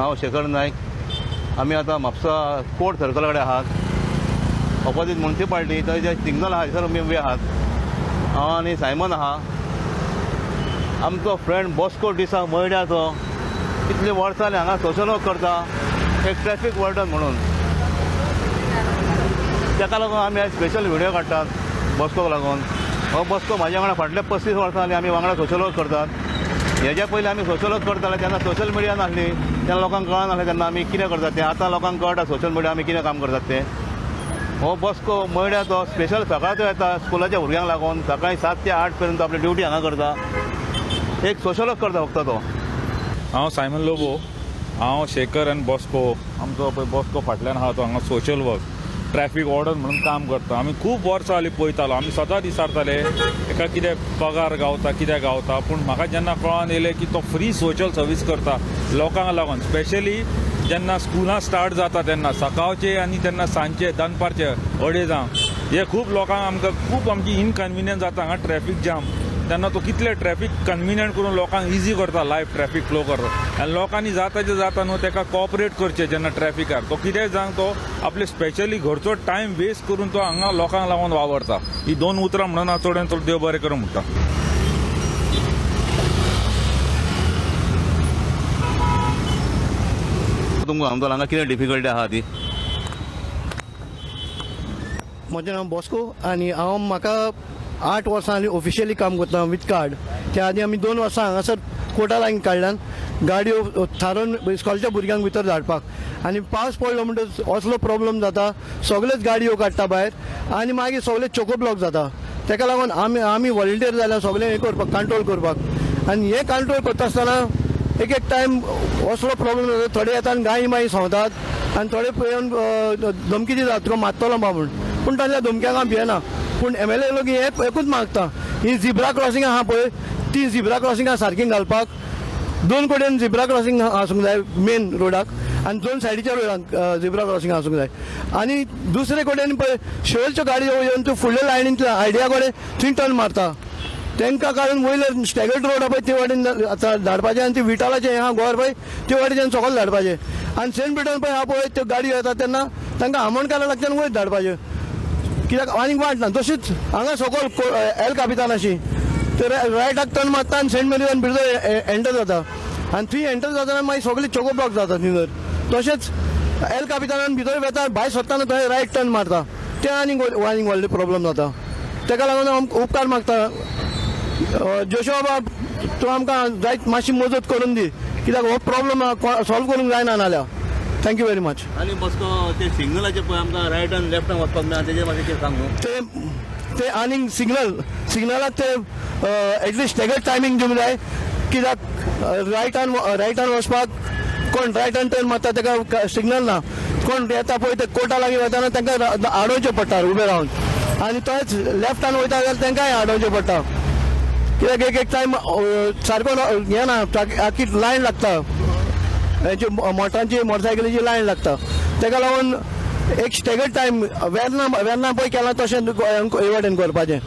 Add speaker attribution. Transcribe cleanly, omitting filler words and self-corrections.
Speaker 1: हांव शेखर नायक. आमी आतां म्हापसा कोर्ट सर्कला कडेन आहात. ऑपोजीट मुन्सिपाल्टी, थंय जे सिग्नल आहा थंयसर आमी उबे आहात. हांव आनी सायमन आहा. आमचो फ्रेंड बॉस्को डिसा मयड्याचो कितले वर्सां जालीं हांगा सोशल वर्क करता, एक ट्रॅफीक वॉर्डन म्हणून. ताका लागून आमी आयज स्पेशल व्हिडियो काडटात बॉस्कोक लागून. हो बॉस्को म्हाज्या वांगडा फाटले 35 वर्सां जालीं आमी वांगडा सोशल वर्क करतात. हेज्या पयलीं आमी सोशल वर्क करताले तेन्ना सोशल मिडिया नासली, तेन्ना लोकांक कळनासलें तेन्ना आमी कितें करतात तें. आतां लोकांक कळटा सोशल मिडिया आमी कितें काम करतात तें. हो बॉस्को मयड्याचो स्पेशल सकाळचो येता स्कुलाच्या भुरग्यांक लागून, सकाळी 7 ते 8 पर्यंत आपली ड्युटी हांगा करता. एक सोशल वर्क करता फक्त तो.
Speaker 2: हांव सायमन लोबो. हांव शेखर आनी बॉस्को, आमचो पळय बॉस्को फाटल्यान आहा तो हांगा सोशल वर्क ट्रॅफीक वॉर्डन म्हणून काम करता. आमी खूब वर्सां जालीं पळयतालो, आमी सदांच विचारताले एका कितें पगार गावता, कितें गावता. पूण म्हाका जेन्ना कळोन येयलें की तो फ्री सोशल सर्वीस करता लोकांक लागून, स्पेशली जेन्ना स्कुलां स्टार्ट जाता तेन्ना सकाळचे आनी तेन्ना सांजचे दनपारचे 2:30, हे खूब लोकांक आमकां खूब आमची इनकन्विनियन्स जाता हांगा ट्रॅफीक जाम. तेन्ना तो कितले ट्रॅफीक कन्विनियंट करून लोकांक इजी करता लायफ, ट्रॅफीक फ्लो करता. आनी लोकांनी जाता तें जाता न्हू तेका कॉपरेट करचें जेन्ना ट्रॅफिकार तो कितेंय जावं तो आपले स्पेशली घरचो टायम वेस्ट करून तो हांगा लोकांक लागून वावरता. ही दोन उतरां म्हणून हांव चड चड देव बरें करूं म्हणटा.
Speaker 1: तुमकां सांगतलो हांगा कितें डिफिकल्टी आहा ती.
Speaker 3: म्हजें नांव बॉस्को आनी हांव म्हाका 8 वर्सां जालीं ऑफिशियली काम करता वीथ कार्ड. त्या आदी आमी 2 वर्सां हांगासर कोर्टा लागीं काडल्यान गाडयो थारोवन इस्कॉलच्या भुरग्यांक भितर धाडपाक. आनी पावस पडलो म्हणटच असलो प्रॉब्लम जाता, सगळ्योच गाडयो काडटा भायर आनी मागीर सगळे चोको ब्लॉक जाता. तेका लागून आमी आमी व्हॉलंटियर जाल्यार सगळें हें करपाक, कंट्रोल करपाक. आनी हें कंट्रोल करता आसतना एक एक टायम असलो प्रॉब्लम जाता, थोडे येता आनी गायी मागीर सोंवतात आनी थोडे येवन धमकी दितात तुका मारतलो बा म्हूण. पूण तांच्या धमक्यांक हांव भियेना. पूण MLA लोक हें एकूच मागता, ही झिब्रा क्रॉसिंग आहा पळय ती झिब्रा क्रॉसिंगां सारकी घालपाक. 2 कडेन झिब्रा क्रॉसिंग आसूंक जाय मेन रोडाक आनी 2 सायडीच्या रोडाक झिब्रा क्रॉसिंग आसूंक जाय. आनी दुसरे कडेन पळय शेलच्यो गाडयो येवन त्यो फुडल्या लायनींतल्या आयडिया कडेन थंय टर्न मारता, तांकां काडून वयले स्टॅगर्ड रोड आहा पळय ते वाटेन आतां धाडपाचें. आनी ती विटालाचें हें आहा गोर पळय ते वाटेच्यान सकयल धाडपाचें. आनी सेंट पिटर्स पळय आहा पळय त्यो गाडयो येता तेन्ना तांकां आमोणकारा लागच्यान वयर धाडपाचें, कित्याक आनीक वाट ना. तशीच हांगा सकयल एल कापितानाशी ते रायटाक टर्न मारता आनी सेंट मेरीजान भितर एंटर जाता आनी थंय एंटर जातना मागीर सगळे चोको ब्लॉक जाता थंयसर. तशेंच एल कापितानान भितर वेता भायर सरतना थंय रायट टर्न मारता, तें आनीक आनीक व्हडलें प्रॉब्लम जाता. तेका लागून हांव उपकार मागता जोशुआ बाब, तूं आमकां जायत मातशी मदत करून दी, कित्याक हो प्रॉब्लम सॉल्व करूंक जायना नाल्यार. Thank you very much.
Speaker 1: आनी बॉस्को ते सिग्नलाचे पळय आमकां रायट आनी लेफ्टान वचपाक मेळना, तेजेर मातशें कितें सांग न्हू.
Speaker 3: ते ते आनीक सिग्नलाक ते एटलिस्ट स्टॅगर्ड टायमींग दिवंक जाय, कित्याक रायटान रायटान वचपाक कोण रायटान टर्न मारता ताका सिग्नल ना, कोण येता पळय ते कोर्टा लागीं वतना तांकां आडोवचें पडटा उबें रावन, आनी तशेंच लेफ्टान वयता जाल्यार तांकांय आडोवचें पडटा, कित्याक एक एक टायम सारको हें ना, आखी लायन लागता, हेची मोटरांची मोटरसायकलीची लायन लागता. ताका लागून एक स्टॅगर्ड टायम वेर्ना वेर्ना पळय केला तशें हे वाटेन करपाचें.